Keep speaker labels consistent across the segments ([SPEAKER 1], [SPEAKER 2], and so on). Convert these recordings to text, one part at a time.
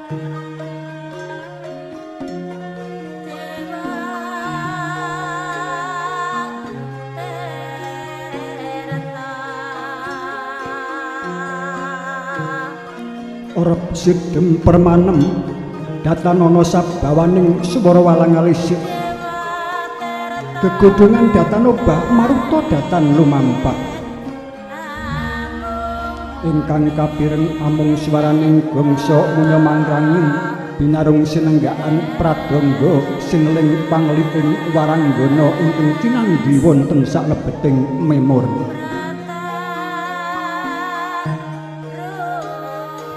[SPEAKER 1] Orep sidem permanem datanono sabawaning swara walang alisik gegodhongan datan obah maruta datan lumampah ingkang kapireng amung swaraning gongso munya mangrangi binarung sinenggakan pradangga singeling pangliting waranggana ingkang cinandhi wonten saklebeting memori.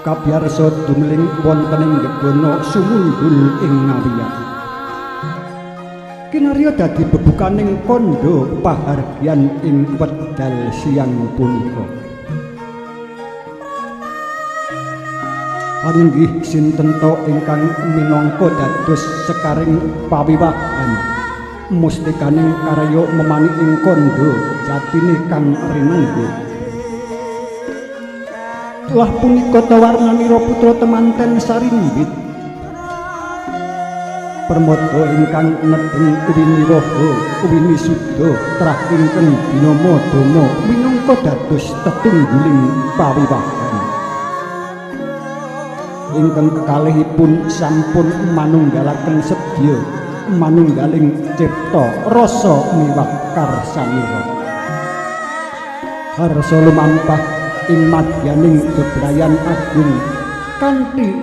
[SPEAKER 1] Kabyarsa dumling wonten ing gegana sumundhul ing ngawiyat. Kinarya dadi bebukaning kandha pahargyan ing wedal siang punika. Paninggih sinten ta ingkang minangka dados sekaring pawiwahan mustikaning karya memaniking kandha jatine kang rinengga. Lah punika tawarnanira putra temanten sarimbit permata ingkang nedheng winiwaha winisuda trah ingkang dinama dama minangka dados tetungguling pawiwahan ingkang kekalihipun sampun manunggalaken sedya manunggaling cipta rasa miwah karsanira harsa lumampah ing madyaning bebrayan agung kanthi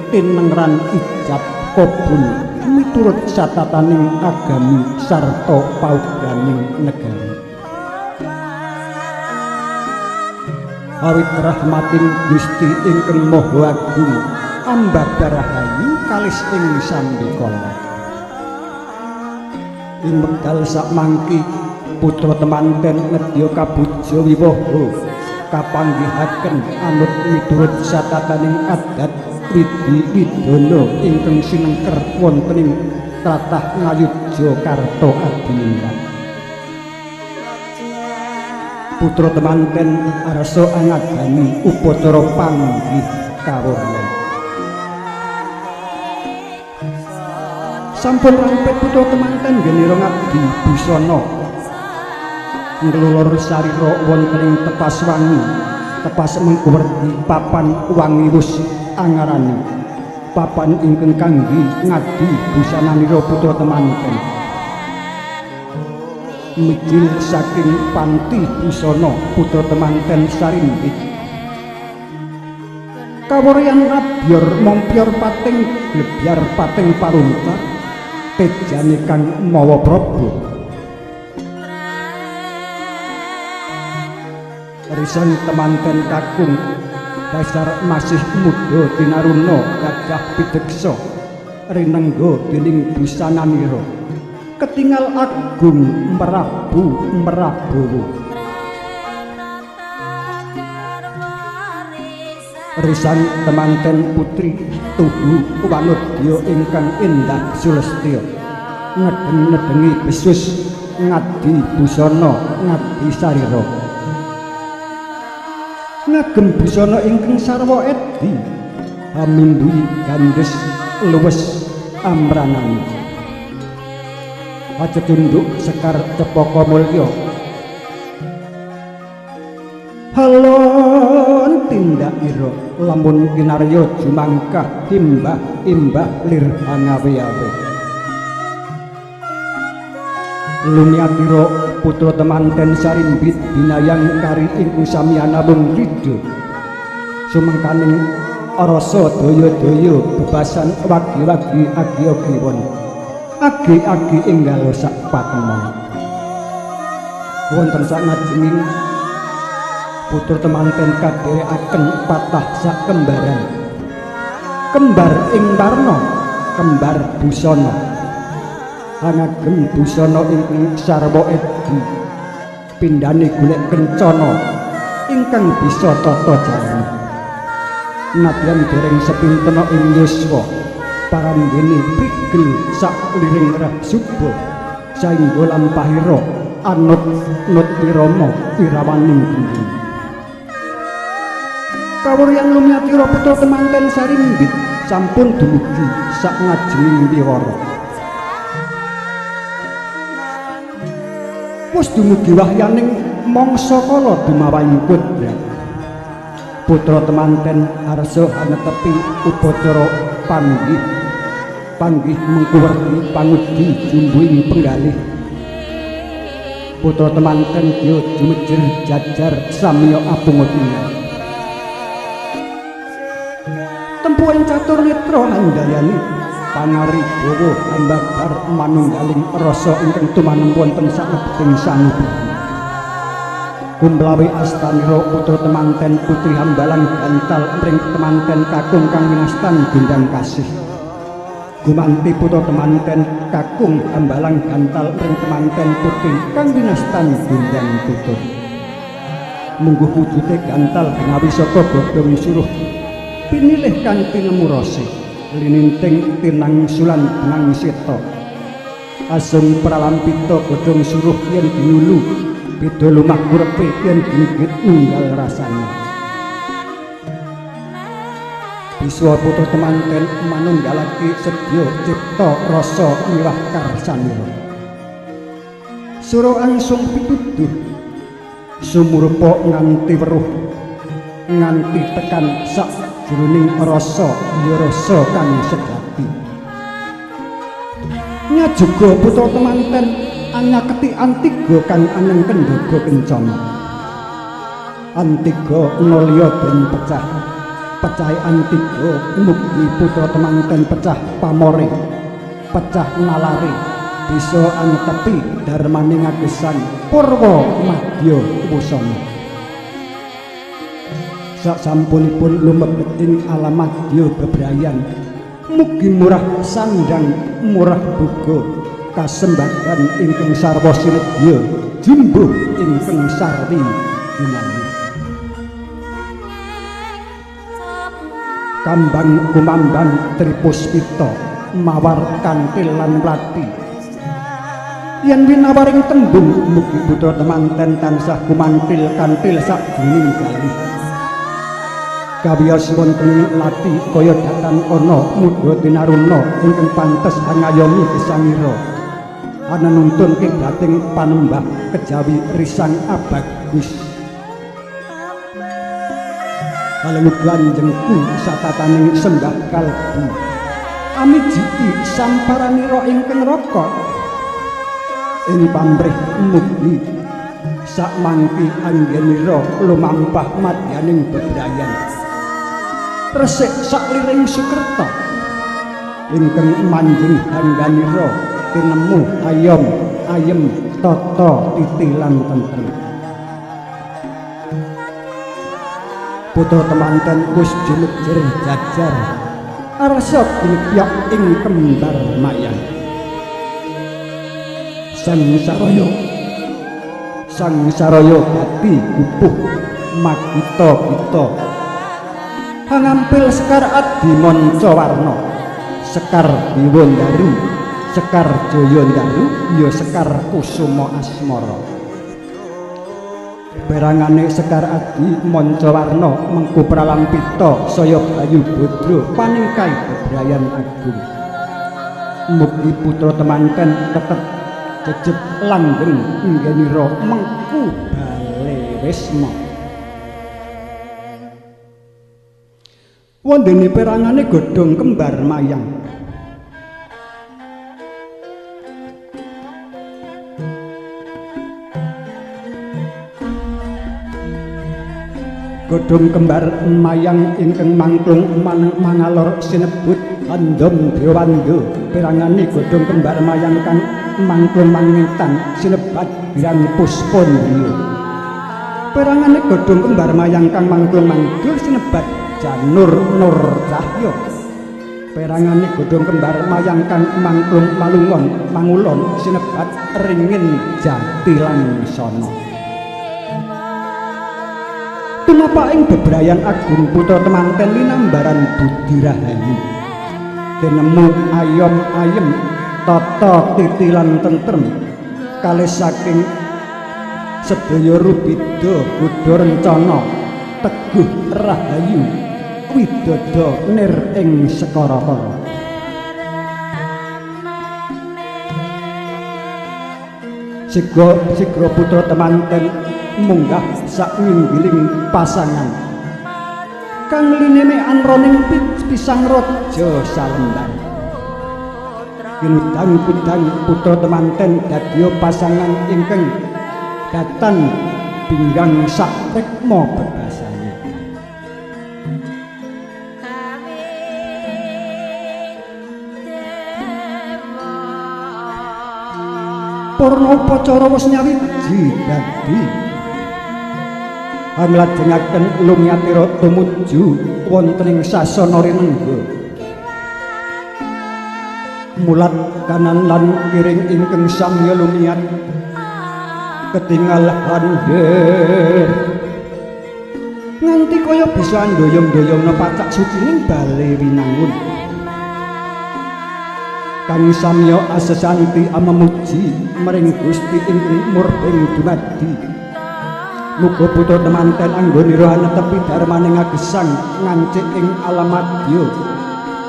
[SPEAKER 1] tinengran ijab kabul miturut satataning agami sarta paugeaning negari. Awit rahmating Gusti ingkang Maha Agung ambabar rahayu kalis ing sambikala. Ing wekdal sakmangki putra temanten nedya kabuja wiwaha kapanggihaken anut miturut satataning adat widi widana ingkang sinengker wonten ing tlatah Ngayogyakarta Adiningrat. Putra temanten arsa angadani upacara panggih kawuryan. Sampun rampet putra temanten ngenira ngabdi busana nglulur sarira wonten ing tepas wangi, tepas mengkuwerdi papan wangi wus angarani papan ingkang kangge ngadi busananira putra temanten. Mijil saking panti busana putra temanten sarimbit kawuryan abyor mompyor pating glebyar pating parunta tejane kang mawa praba. Risan temanten kakung dasar masih muda tinaruna gagah pideksa rinengga dening busananira ketingal agung merabu merabowo. Risan temanten putri tuhu wanudya ingkang endah sulestya ngedeng-ngedengi besus ngadi busana ngadi sarira ngagem busana ingkang sarwa edi hamindui gandes luwes amranani aja tunduk sekar cepaka mulya halon tindak ira lamun kinarya jumangkah imbah imbah lir angawe-awe lumiatira putra temanten sarimbit binayang kari ing samyana wong ridho sumengkaning rasa daya-daya bebasan wagi-wagi agi-agiwon agi-agi enggal sak patemon wonten sak ngajenging putra temanten kadherekaken patah sak kembaran kembar ing warna kembar busana angagem busana ingkang sarwa edi pindhane golek kencana ingkang bisa tata jalan nadyan dereng sepintena ing yuswa paranggene prigel sak liring rah suba saengga lampahira anut nut wirama irawaning gending. Kawuryan lumyatira putra temanten Sarimbit sampun dumugi sak ngajenging wiwara. Wis dumugi wahyaning mangsa kala dumawahing kodrat. Putra temanten arsa anetepi upacara panggih. Panggih mengkuwerdi pangudi jumbuhing penggalih. Putra temanten dya jumejer jajar samya apunga tingal. Tempuhan catur netra handayani pangaribawa ambabar manunggaling rasa ingkang tumanem wonten saklebeting sanubari. Kumlawe astanira putra temanten putri Hambalang gantal mring temanten kakung kang winastan gendang kasih. Gumanti putra temanten kakung Hambalang gantal mring temanten putri kang winastan gendang tutur. Mungguh wujude gantal ginawi saka godhong suruh pinilih kanthi nemu rasa lininting tinang sulan benang seta. Asung pralampita godhong suruh yen dinulu beda lumah kurepe yen dinigit nunggal rasane. Biswa putra temanten manunggalake sedya cipta rasa miwah karsanira. Sura angsung pituduh sumurupa nganti weruh nganti tekan sak jroning rasa ya rasa kang sejati. Nyajuga putra temanten anyaketi antiga kang aneng kendhaga kencana. Antiga nolya den pecah. Pecahe antiga mugi putra temanten pecah pamore, pecah nalare, bisa antepi darmane ngagesan purwa madya wusana. Sasampunipun lumebet ing alam madya bebrayan, mugi murah sandang murah boga kasembadan ingkang sarwa sinedya jumbuh ingkang sarwi ginani. Kambang kumambang tripuspita mawar kantil lan mlati. Yen winawaring tembung mugi putra temanten tansah kumantil kantil sakjroning galih. Kawiyos wonten lati kaya datan ana mudha tinaruna ingkang pantes angayomi gesangira. Ana nuntun kiblating panembah kejawi risang abagus. Haleluya jengku satataning sembah kalbu. Amijiki samparanira ingkang raka. Ing pamrih mugi sakmangki anggenira lumampah madyaning bebrayan. Resik sakliring sukerta ingkang manjing hangganira tinemu ayom ayem tata titi lan tentrem. Putra temanten wis jumejer jajar arsa ginepyak ing kembar mayang. Sang saraya dadi gupuh magita kita. Hangampil sekar adi manca warna, sekar Dewandaru, sekar Jayandaru, ya sekar Kusuma Asmara. Perangane sekar adi manca warna mengku pralampita saya bayu bodro paningkai bebrayan agung. Mugi putra temanten tetep jejeg langgeng inggenira mengku bale wisma. Wondene perangane godhong kembar mayang. Godhong kembar mayang ingkang mangklung mangalor sinebut Handom Dewanda. Perangane godhong kembar mayang kang mangklung mangetan sinebat Hyang Puspandriya. Perangane godhong kembar mayang kang mangklung mangidul sinebat Janur Nur Cahya. Perangane godhong kembar mayang kang mangklung malungon mangulon sinebat Ringin Jati Langsana. Tumapa ing bebrayan agung putra temanten linambaran budi rahayu. Tinemu ayom ayem tata titi lan tentrem kalih saking sedaya rubida godha rencana teguh rahayu widodo nir ing sekara-kara. Sigra putra temanten munggah sakwinggiling pasangan kang lineme anroning pisang raja salembar. Kinudang-kudang putra temanten dadya pasangan ingkang datan pinggang sakrikma bebasane. Purna upacara wis nyawiji dadi anglajengaken lumyatira tumuju wonten ing sasana rinengga. Mulat kanan lan kiring ingkang samya lumiyat ketingal handhir nganti kaya bisa ndoyong-ndoyongna pacak sucining bale winangun. Kang samya asesanti amemuji maring Gusti ingkang murbeng dumadi. Muga putra temanten anggonira anetepi darmaning agesang ngancik ing alam madya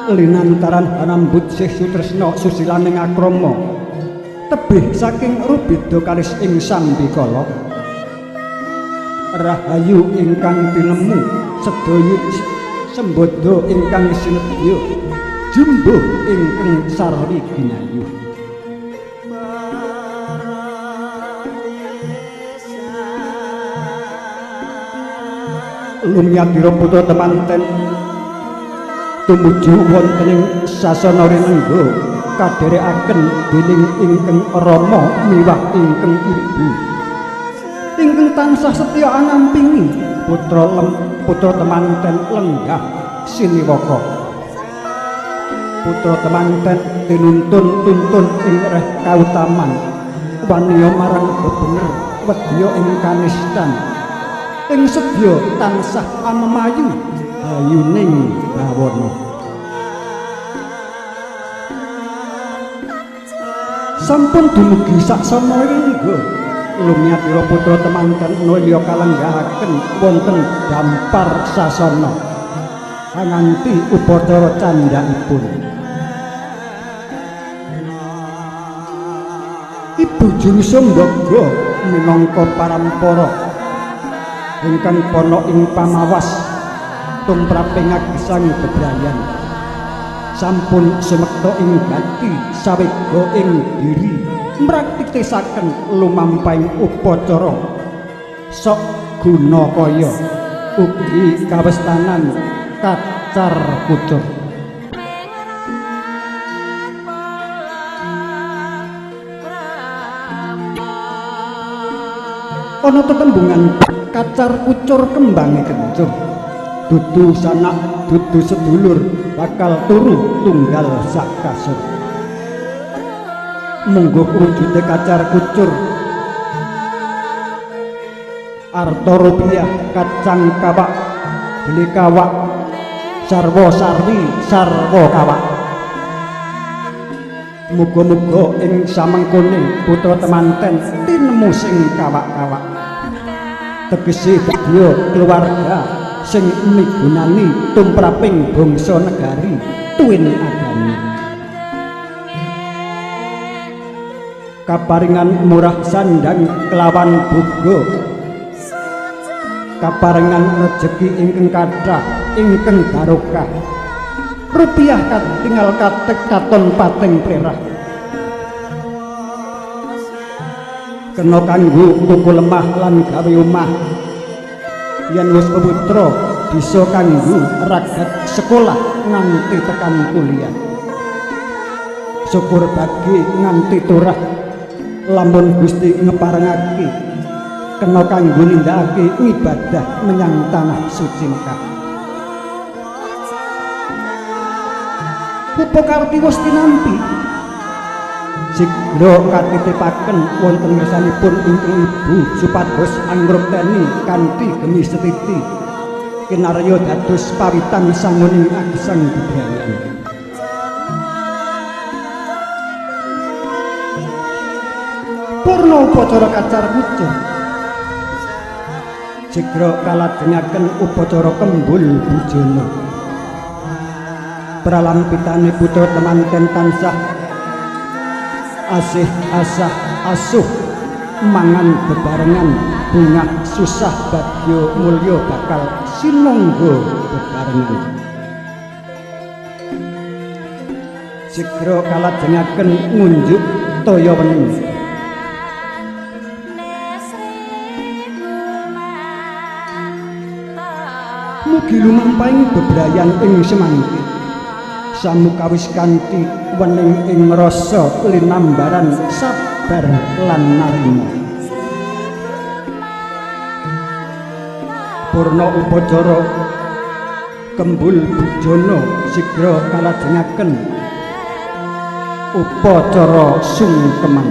[SPEAKER 1] linantaran hanambut sih sutresna susilaning akrama tebih saking rubeda kalis ing sambikala. Rahayu ingkang tinemu sedaya sembada ingkang sinedya jumbuh ingkang sarwi ginayu. Lumyatira putra temanten tumuju wonten ing sasana rinengga kadherekaken dening ingkang rama miwah ingkang ibu ingkang tansah setya angampingi putra temanten lenggah siniwaka. Putra temanten tinuntun-tuntun ing reh kautaman waniya marang bebener wedya ing kanistan ing sedya tansah amemayu hayuning bawana. Sampun dumugi saksana ringga lumyatira putra temanten nulya kalenggahaken wonten dampar sasana nganti upacara candhaipun. Ibu Juru Sumbaga minangka parampara ingkang pana ing pamawas tumraping agesang bebrayan sampun sumekta ing gati sawega ing diri mraktisaken lumampahing upacara sok guna kaya ugi kawestanan kacar kucur. Ana tetembungan kacar kucur kembange kencur, dudu sanak dudu sedulur bakal turu tunggal sak kasur. Mungguh wujude kacar kucur arta rupiah kacang kawak beli kawak sarwa sarwi sarwa kawak. Muga-muga ing samengkone putra temanten tinemu sing kawak-kawak, tegese dadi keluarga sing migunani tumraping bangsa negari tuwin agami. Kaparingan murah sandang kelawan boga, kaparingan rejeki ingkang kathah ingkang barokah, rupiah katingal katek katon pating prerah, kena kanggo tuku lemah lan gawe omah. Yen wis peputra bisa kanggo ragat sekolah nganti tekan kuliah, syukur bagi nganti turah lamun Gusti ngeparengake kena kanggo nindakake ibadah menyang tanah suci Mekah. Upakarti wis tinampi sigra katitipaken wonten ngersanipun ingkang ibu supados angrukteni kanthi gemi setiti kinarya dados pawitan sanguning agesang bebrayan. Purna upacara kacar kucur Sigra kalajengaken upacara kembul bujana. Pralampitane putra temanten tansah asih asah asuh mangan bebarengan bungah susah bagya mulya bakal sinangga bebarengan. Sigra kalajengaken ngunjuk toya wening. Mugi lumampahing bebrayan ing semangke samukawis kanthi wening ing rasa linambaran sabar lan narima. Purna upacara kembul bujana sigra kalajengaken upacara sungkeman.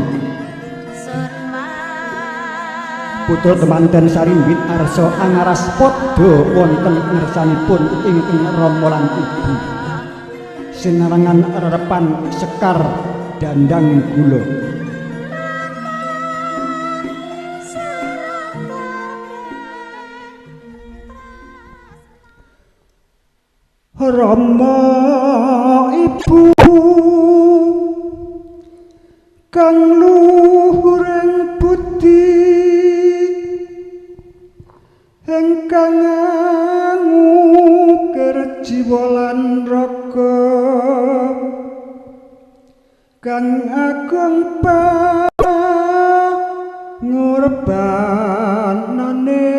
[SPEAKER 1] Putra temanten sarimbit arsa angaras padha wonten ngersanipun ingkang rama lan ibu. Sinarengan rerepan sekar dandang gula. Rama ibu kang luhuring budi ingkang ngukir jiwa lan raga kang agung pangorbanane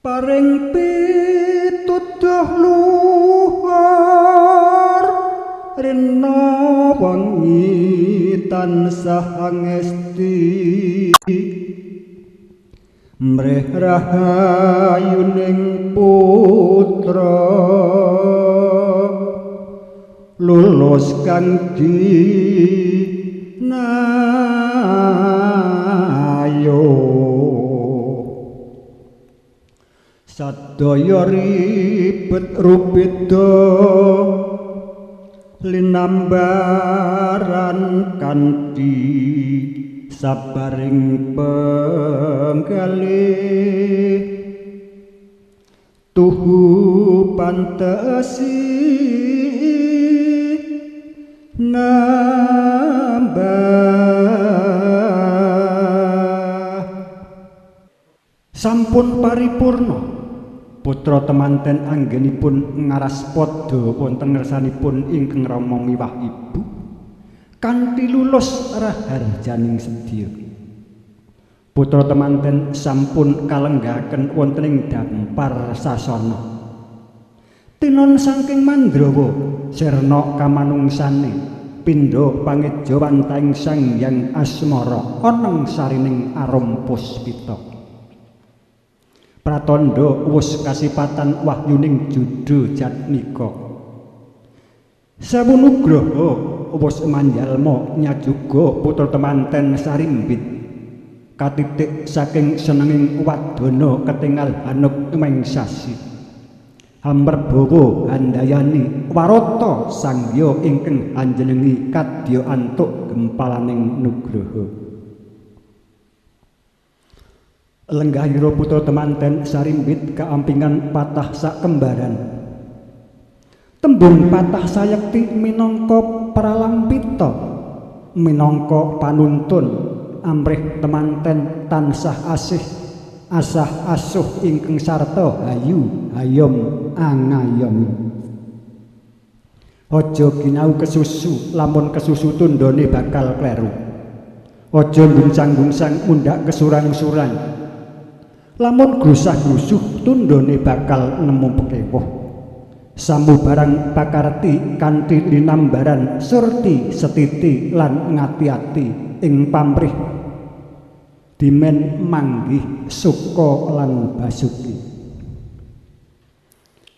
[SPEAKER 1] paring pituduh luhur rena wengi tansah ngesti mrih rahayuning putra lulus kang dinayo. Sadaya ribet rubeda linambaran kanthi sabaring penggalih tuhu pantesi nambah. Sampun paripurna putra temanten anggenipun ngaras padha wonten ngersanipun ingkang rama miwah ibu kanthi lulus raharjaning sedya. Putra temanten sampun kalenggahaken wonten ing dampar sasana. Tinon saking Mandrawa sirna kamanungsane pindha pangejawantahing Sang Hyang Asmara oneng sarining arum puspita. Pratandha wus kasipatan wahyuning judha jatmika. Sewu nugraha wus manjalma nyajuga putra temanten sarimbit katitik saking senenging wadana ketingal hanuk meng sasi. Hamperbawa handayani warata sangya ingkang anjenengi kadya antuk gempalaning nugraha. Lenggahira putra temanten sarimbit kaampingan patah sakembaran. Tembung patah sayekti minangka pralampita, minangka panuntun amrih temanten tansah asih asah asuh ingkang sarta hayu hayom angayomi. Aja ginau kesusu lamun kesusu tundhone bakal kleru. Aja gungsang-gungsang mundhak kesurang-surang lamun grusah-grusuh tundhone bakal nemu pekewuh. Samubarang pakarti kanthi linambaran surti setiti lan ngati-ati ing pamrih dimen manggih suka lan basuki.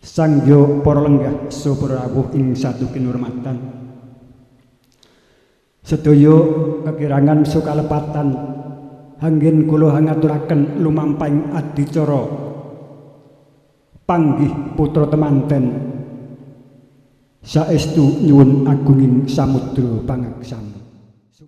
[SPEAKER 1] Sangya para lenggah saha rawuh ing satu kinurmatan. Sedaya kekirangan sukalepatan anggen kula hangaturaken lumampahing adicara panggih putra temanten. Saestu nyuwun agunging samudra pangaksamu.